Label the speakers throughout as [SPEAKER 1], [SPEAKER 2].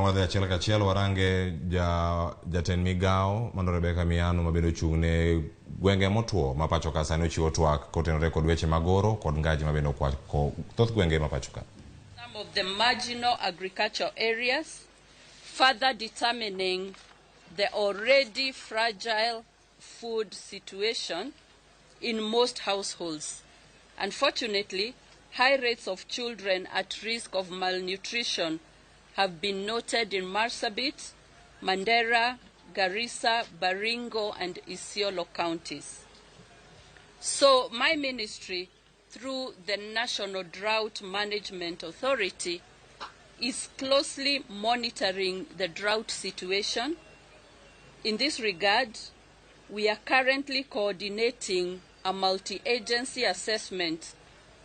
[SPEAKER 1] Wadhi achiel kachiel warange jatend migawo mano Rebecca Miano mabende ochung' ne gwenge motwo ma pacho ka sani ochiwo twak kotenore kod weche mag oro kod ngaji mabende okwako thoth gwenge ma pacho ka.
[SPEAKER 2] Some of the marginal agricultural areas, further determining the already fragile food situation in most households. Unfortunately, high rates of children at risk of malnutrition have been noted in Marsabit, Mandera, Garissa, Baringo, and Isiolo counties. So my ministry, through the National Drought Management Authority, is closely monitoring the drought situation. In this regard, we are currently coordinating a multi-agency assessment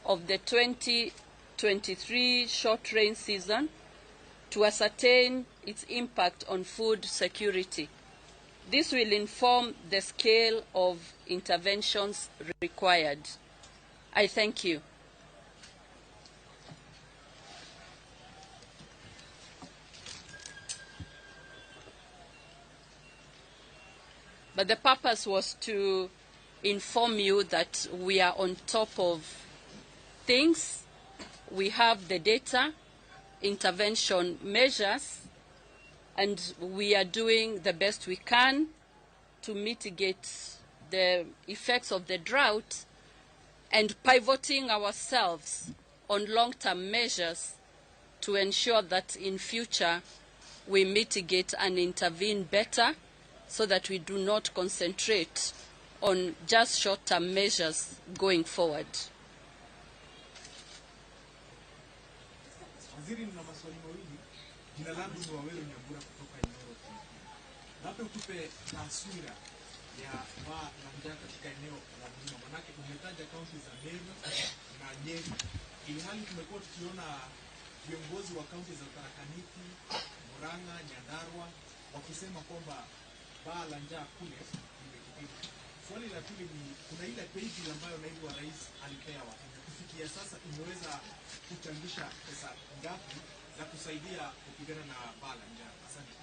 [SPEAKER 2] of the 2023 short rain season to ascertain its impact on food security. This will inform the scale of interventions required. I thank you. But the purpose was to inform you that we are on top of things. We have the data, intervention measures, and we are doing the best we can to mitigate the effects of the drought and pivoting ourselves on long-term measures to ensure that in future we mitigate and intervene better so that we do not concentrate on just short-term measures going forward.
[SPEAKER 3] Waziri, nina maswali mawili. Jina langu ni Waweru Nyambura kutoka Inooro TV. Labda utupe taswira ya baa la njaa katika eneo la Mlima, manake umetaja kaunti za Meru na Nyeri, ilhali tumekuwa tukiona viongozi wa kaunti za Tharaka Nithi, Murang'a, Nyandarua wakisema kwamba baa la njaa kule limekithiri. Swali la pili ni kuna ile paybill ambayo naibu wa rais alipewa, kufikia sasa imeweza kuchangisha pesa ngapi za kusaidia kupigana na baa la njaa? Asante.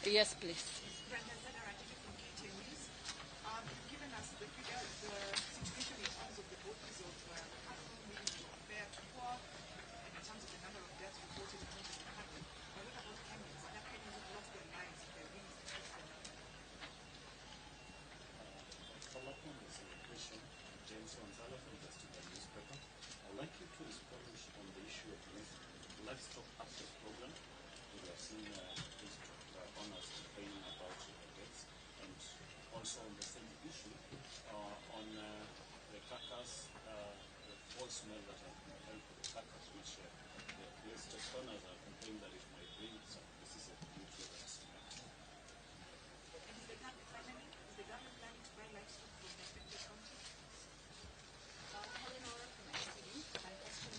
[SPEAKER 2] Yes, please.
[SPEAKER 4] Brenda Zagarajiji from KTN News. You've given us the figure, the situation in terms of the bodies of cattle, maybe fair to poor, and in terms of the number of deaths reported in terms of the cattle. But what about Kenyans? Are there Kenyans who've lost their lives in their wings?
[SPEAKER 5] Follow up on the same question, James Wanzala from the Student Newspaper. I'd like you to respond on the issue of livestock access program. We have seen livestock owners complaining about the deaths, and also on the same issue on the carcass, the foul smell that has been held for the carcass, which the livestock owners are complaining that it might bring some diseases due to that smell.
[SPEAKER 4] And is the government finally, is the government planning to buy livestock from the affected counties?
[SPEAKER 6] Helen Ora from NTV. My question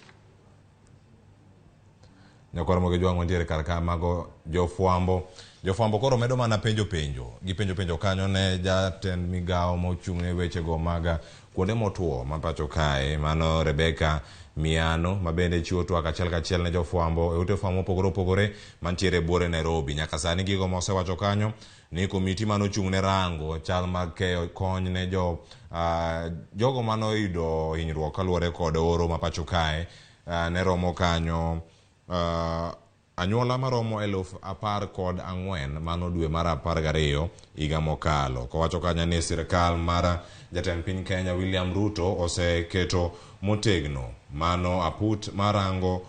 [SPEAKER 1] Nyakwar Moge Jwang' wantiere kar ka mago jofwambo. Jofwambo koro medo mana penjo penjo. Gipenjo penjo kanyo ne jatend migawo mochung' ne wechego mag kuonde motwo ma pacho kae, mano Rebecca Miano, ma bende chiwo twak achiel kachiel ne jofwambo e ute fwambo mopogore opogore mantiere e buore Nairobi. Nyaka sani gigo mosewacho kanyo ni komiti manochung' ne rango chal mag keyo kony ne jogo manoyudo hinyruok kaluwore kod oro ma pacho kae, ne romo kanyo anyuola maromo 14,000 mano dwe mar 12 higa mokalo. Kowacho kanyo ni sirikal mar jatend piny Kenya William Ruto oseketo motegno mano aput marango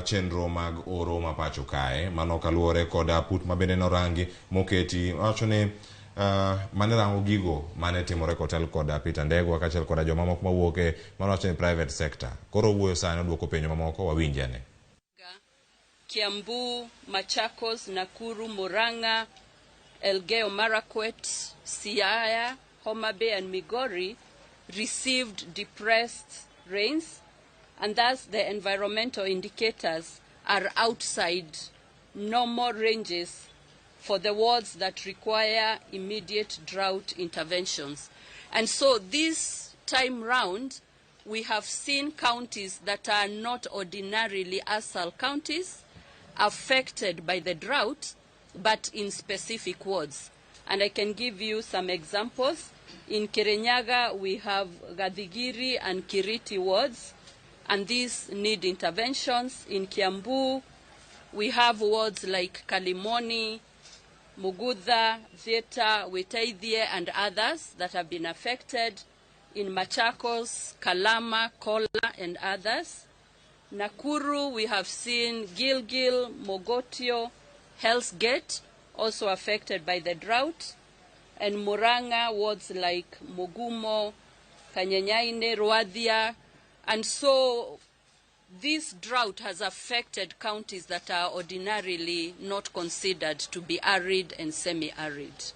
[SPEAKER 1] chenro mag oro ma pacho kae, mano kaluwore kod aput mabende norangi moketi wacho ni mane rango gigo mane timore kotel kod Peter Ndegwa kaachiel koda jomamoko mawuok e mano wacho ni private sector. Koro owuoyo sani oduoko penjo mamoko wawinj ane.
[SPEAKER 2] Kiambu, Machakos, Nakuru, Murang'a, Elgeyo Marakwet, Siaya, Homa Bay and Migori received depressed rains, and thus the environmental indicators are outside normal ranges for the wards that require immediate drought interventions. And so this time round, We have seen counties that are not ordinarily ASAL counties affected by the drought, but in specific wards. And I can give you some examples. In Kirinyaga, we have Gathigiri and Kiriti wards, and these need interventions. In Kiambu, we have wards like Kalimoni, Mugutha, Theta, Witeithie, and others that have been affected. In Machakos, Kalama, Kola, and others. Nakuru, we have seen Gilgil, Mogotio, Hell's Gate, also affected by the drought. And Murang'a, wards like Mugumo, Kanyenyaine, Rwathia. And so this drought has affected counties that are ordinarily not considered to be arid and semi-arid.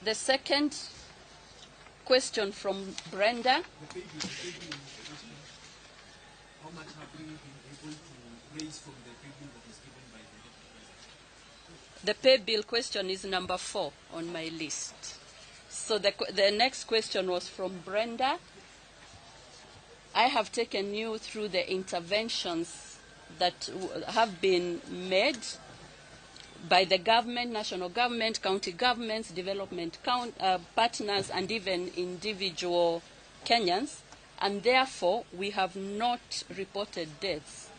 [SPEAKER 2] The second question from Brenda.
[SPEAKER 3] The pay bill question. How much have we been able to raise from the pay bill that is given by the Deputy President?
[SPEAKER 2] The pay bill question is number 4 on my list. So the next question was from Brenda. I have taken you through the interventions that have been made by the government, national government, county governments, development partners, and even individual Kenyans. And therefore, we have not reported deaths.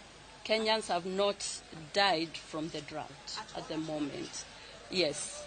[SPEAKER 2] Kenyans have not died from the drought at the moment. Yes.